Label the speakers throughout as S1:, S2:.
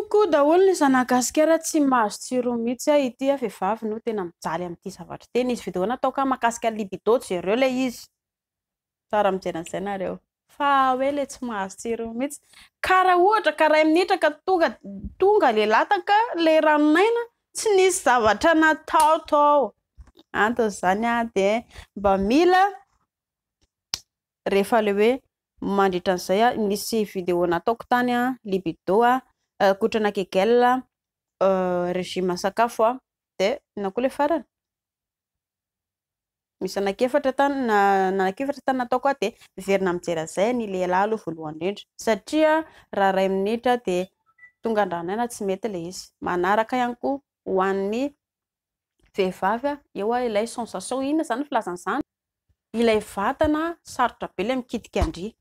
S1: Coucou daholo ny zanak'i Gasikara, tsy mahazo tsiro mihitsy aho ity a, vehivavy no tena mijaly amin'ity zavatra ity, nisy vidéo nataoko mahakasika ny libido, jereo ilay izy, tsara mijery an'izay nareo, fa hoe ilay tsy mahazo tsiro mihitsy, ka raha ohatra ka iray minitra ka tonga tonga ilay lataka, ilay ranon'aina, tsy nisy zavatra natao tao, antony izany dia mba mila rehefa ilay hoe mandritra an'izay nisy vidéo nataoko tany libido, kotrana kegel, régime sakafo dia inona koa ilay farany? Misy anankiefatra tany anankiefatra tany nataoko dia miverina mijery an'izay ny lehilahy aloha voalohany indrindra satria raha iray minitra dia tonga an-dranoaina tsy mety ilay izy. Manaraka ihany koa ho an'ny vehivavy eo ilay sensation, inona izany ny filazana izany? Ilay vatana sarotra be ilay mikitika an-dry.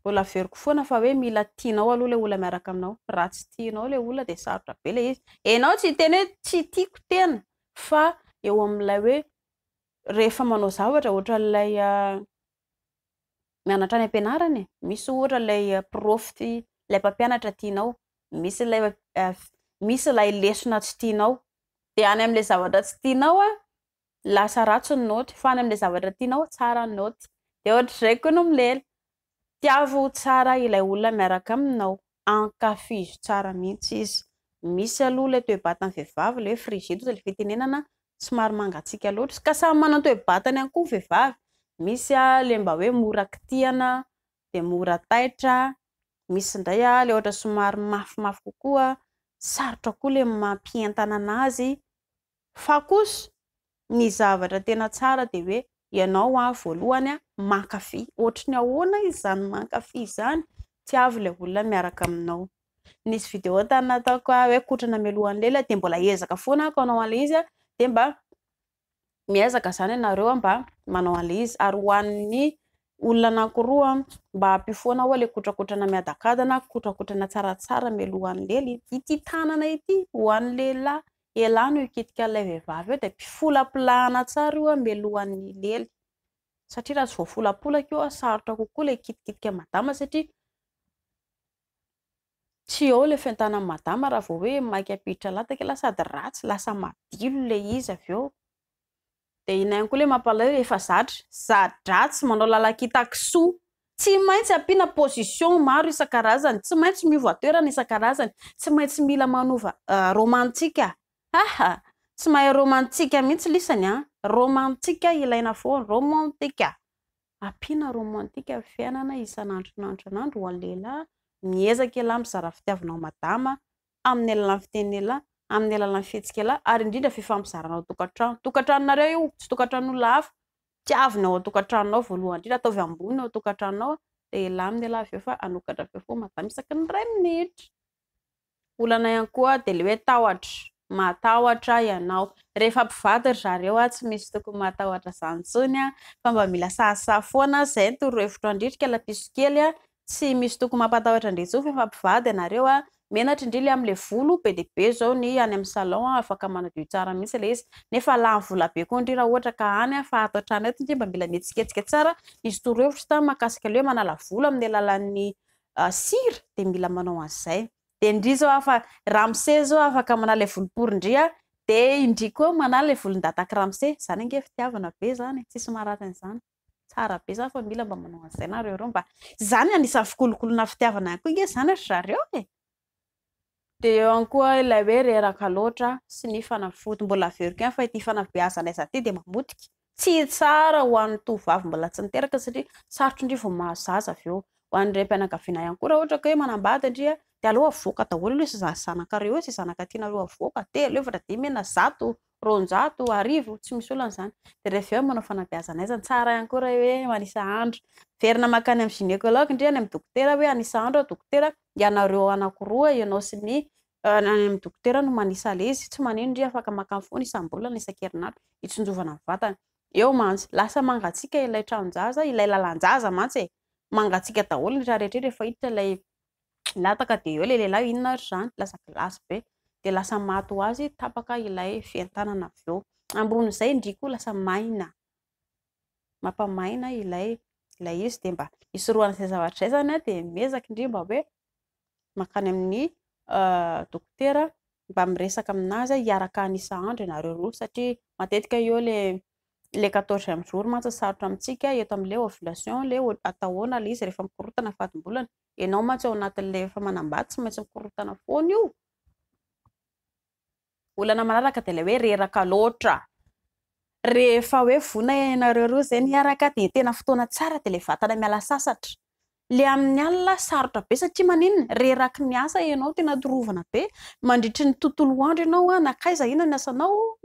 S1: Mbola averiko foana fa hoe mila tianao aloha ilay olona miaraka aminao. Raha tsy tianao ilay olona dia sarotra be ilay izy. Ianao tsy hiteny hoe tsy tiako tena fa eo amin'ilay hoe rehefa manao zavatra ohatran'ilay mianatra any am-pianarana e. Misy ohatra ilay prof, ilay mpampianatra tianao, misy ilay misy ilay lesona tsy tianao. Dia any amin'ilay zavatra tsy tianao lasa ratsy ny naoty, fa any amin'ilay zavatra tianao tsara ny naoty. Dia ohatr'izay koa no milela. Tiavo tsara ilay olona miaraka aminao, ankafizo tsara mihitsy izy. Misy aloha ilay toe-batan'ny vehivavy, ilay hoe frigide hozy ilay fitenenana, somary mangatsiaka loatra. Ka samy manana ny toe-batany ihany koa ny vehivavy. Misy ilay mba hoe mora kitihana, dia mora taitra, misy indray ilay ohatra somary mafimafy kokoa, sarotra koa ilay mampientana an'azy. Fa kosa ny zavatra tena tsara dia hoe ianao voalohany mankafy. Ohatry ny ahoana izany mankafy izany? Tiavo ilay olona miaraka aminao. Nisy vidéo tany nataoko hoe kotrana mialohan'ny lela dia mbola ezaka foana aho hanao an'ilay izy dia mba miezaka izany ianareo mba manao an'ilay izy. Ary ho an'ny olona anankiroa mba ampio foana hoa ilay kotrakotrana miadakadana, kotrakotrana tsaratsara mialohan'ny lela. Ity tanana ity ho an'ny lehilahy. Elah no hikitika an'ilay vehivavy eo dia mpifolapolahana tsara io mialohan'ny lely satria raha tsy voafolapolaka io sarotra kokoa ilay hikitikitika madama satria tsy eo ilay fientanan'ny madama raha vao hoe maika hampiditra lataka elah sady ratsy lasa madilo ilay izy avy eo. Dia iny ihany koa ilay mampalahelo efa zatra, za-dratsy manao lalan-kitan-kisoa, tsy maintsy ampiana position maro isan-karazany, tsy maintsy miova toerana isan-karazany, tsy maintsy mila manova romantique, haha, tsy mahay romantique mihitsy lisany an, romantique ilaina foana, romantique, ampiana romantique ny fiainana isan'andro isan'andro isan'andro ho an'ny lehilahy, miezaka ialahy mizara fitiavana ao madama, amin'ny alalan'ny fitenin'elah, amin'ny alalan'ny fihetsik'elah, ary indrindra fifampizarana ao an-tokantrano. Tokantranonareo io, tsy tokantranon'olona hafa. Tiavina ao an-tokantranonao voalohany indrindra, ataovy ambony ao an-tokantranonao, dia elah amin'elah avy eo fa hanokatra feo foana madama isaky ny iray minitra. Olana ihany koa dia ilay hoe tahotra, matahotra ianao. Rehefa mpivady ry zareo tsy misy tokony matahotra izany intsony fa mba mila sahasaha foana, izay no torohevitro andritrika lapiso kely. Tsy misy tokony mampatahotra an-dry intsony fa efa mpivady ianareo a! Menatra indry ilay amin'ilay volo, be dia be izao ny any amin'ny salon afaka manadio tsara mihitsy ilay izy, nefa lany vola be koa ndry raha ohatra ka any fa ato an-trano eto ndry mba mila mihetsiketsika tsara, nisy torohevitra tany mahakasika ilay hoe manala volo amin'ny alalan'ny sira dia mila manao an'izay, dia ndry izao afa ramose izao afaka manala ilay volom-pory ndry a, dia indry koa manala ilay volon-datak'i ramose, izany ange fitiavana be izany e, tsisy maharatsy an'izany. Tsara be zany fa mila mba manao an'izay nareo ireo mba izany anisan'ny fikolokoloana fitiavana ihany koa nge izany ry zareo e! Dia eo ihany koa ilay hoe reraka loatra sy ny fanafody. Mbola averiko ihany fa ity fanabeazana aiza ity dia mamotika. Tsy tsara ho an'ny tovovavy mbola tsy niteraka satria sarotra indry vao mahazo zaza avy eo. Ho an'ny raim-pianakaviana ihany koa raha ohatra ka hoe manambady ndry dia aleo avoaka daholo aloha izay zanakareo eo, izay zanaka tianareo avoaka, telo, efatra, dimy, enina, zato, 200, 1000, tsy misy olana izany. Dia rehefa avy eo manao fanabeazana aizana. Tsara ihany koa raha hoe manisa andro. Miverina mankany amin'ny gynécologue ndry any amin'ny dokotera hoe hanisa andro aho dokotera, ianareo anankiroa, ianao sy ny any amin'ny dokotera no manisa ilay izy. Tsy manino ndry afaka mankany foana isam-bolana, isan-kerinandro, hitsinjovana ny vatana. Eo mantsy, lasa mangatsiaka ilay tranon-jaza, ilay lalan-jaza mantsy e! Mangatsiaka daholo ny rehetra rehefa hiditra ilay Lataka dia eo ilay lehilahy inona ary izany? Lasa gilasy be. Dia lasa maty ho azy tapaka ilay fientanana avy eo. Ambonin'izay ndry koa lasa maina. Mampamaina ilay ilay izy dia mba hisorohana izay zavatra izay izany dia miezaka ndry mba hoe mankany amin'ny dokotera mba miresaka aminazy hiaraka hanisa andro ianareo roa satria matetika eo ilay quatorzième jour mantsy sarotra amintsika eto amin'ilay ovulation, ilay atao ahoana ilay izy rehefa mikorontana fadimbolana. Ianao mantsy ao anatin'ilay efa manambady tsy maintsy mikorontana foana io. Olana manaraka dia ilay hoe reraka loatra. Rehefa hoe vonona ianareo roa izay ny hiaraka dia tena fotoana tsara dia ilay vatana miala sasatra. Ilay amin'ny alina sarotra be satria maninona? Reraky ny asa ianao, tena torovana be. Mandritry ny tontolo andro ianao nankaiza inona ny asanao,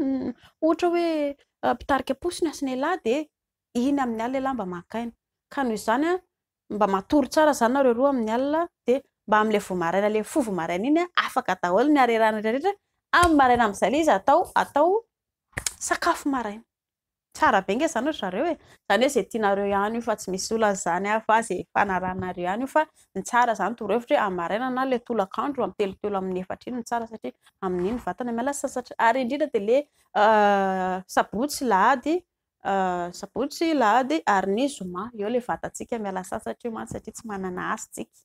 S1: ohatra hoe mpitarika posy ny asan'ialahy dia iny amin'ny alina ialahy mba maka aina. Ka noho izany mba matory tsara izany nareo roa amin'ny alina dia mba amin'ilay vao maraina, ilay fo vao maraina iny afaka daholo ny harerahana rehetra rehetra. Amin'ny maraina amin'izay ilay izy atao sakafo maraina. Tsara be nge izany ry zareo e. Izany hoe izay tianareo ihany io fa tsy misy olana izany fa izay fanarahanareo ihany io fa ny tsara izany torohevitra hoe amin'ny maraina na ilay tolakandro amin'ny telotelo amin'ny efatra iny no tsara satria amin'iny ny vatana miala sasatra. Ary indrindra dia ilay sabotsy, lahady, sabotsy, lahady ary ny zoma. Eo ilay vatantsika miala sasatra io mantsy satria tsy manana asa isika.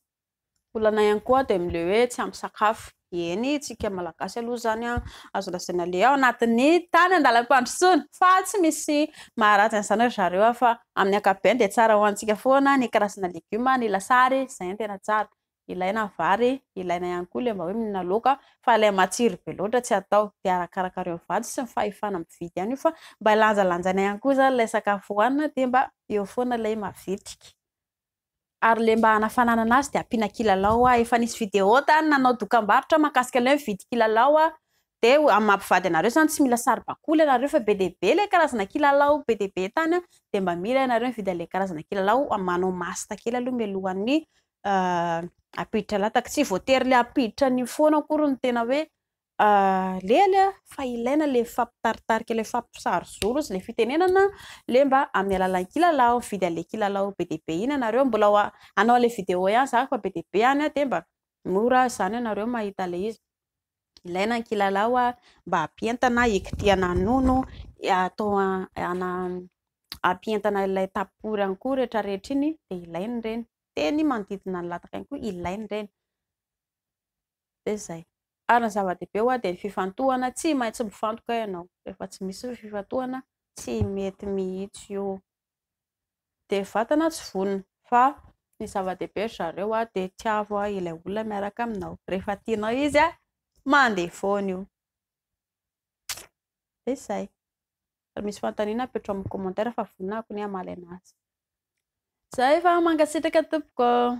S1: Olana ihany koa dia amin'ilay hoe tsy ampy sakafo. Eny, isika Malagasy aloha izany azo lazaina ilay ao anatin'ny tany andalam-pandrosoana fa tsy misy maharatsy an'izany ry zareo fa amin'ny ankapobeny dia tsara ho antsika foana ny karazana legioma, ny lasary, izay no tena tsara. Ilaina ny vary, ilaina ihany koa ilay mba hoe mihinana laoka fa ilay matsiro be loatra tsy atao. Dia arakarakareo mivady sy ny fahefana mividy ihany io fa mba lanjalanjaina ihany koa izany ilay sakafo hohanina dia mba eo foana ilay mavitrika. Ary le mba hanafanana anazy dia ampiana kilalao aho. Efa nisy vidéo tany nanao dokam-barotra mahakasika ilay hoe mividy kilalao aho. Dia amin'ny maha mpivady anareo izany tsy mila saribakoly ianareo fa be dia be ilay karazana kilalao be dia be tany an. Dia mba mila ianareo mividy an'ilay karazana kilalao, manao masta kely aloha mialohan'ny hampiditra lataka. Tsy voatery ilay hampiditra an'io foana akory no tena hoe lely fa ilaina ilay mifampitaritarika, ilay mifampisarizoro sy ilay fitenenana ilay mba amin'ny alalan'ny kilalao, mividy an'ilay kilalao be dia be iny ianareo, mbola hanao an'ilay vidéo ihany za fa be dia be any dia mba mora izany ianareo mahita an'ilay izy. Ilaina ny kilalao mba hampientana, hikitihana nono, atao hampientana ilay tapory ihany koa rehetra rehetra iny dia ilaina ireny. Teny manodidina ny lataka ihany koa ilaina ireny. Dia izay. Ary ny zava-dehibe hoa dia ny fifantohana, tsy maintsy mifantoka ianao. Rehefa tsy misy ny fifantohana, tsy mety mihitsy io. Dia vatana tsy vonona. Fa ny zava-dehibe ry zareo dia tiavo ilay olona miaraka aminao. Rehefa tianao izy, mandeha foana io. Dia izay. Raha misy fanontaniana apetrao amin'ny commentaire fa vonona aho ny hamaly anazy. Izay fa mankasitraka tompoko.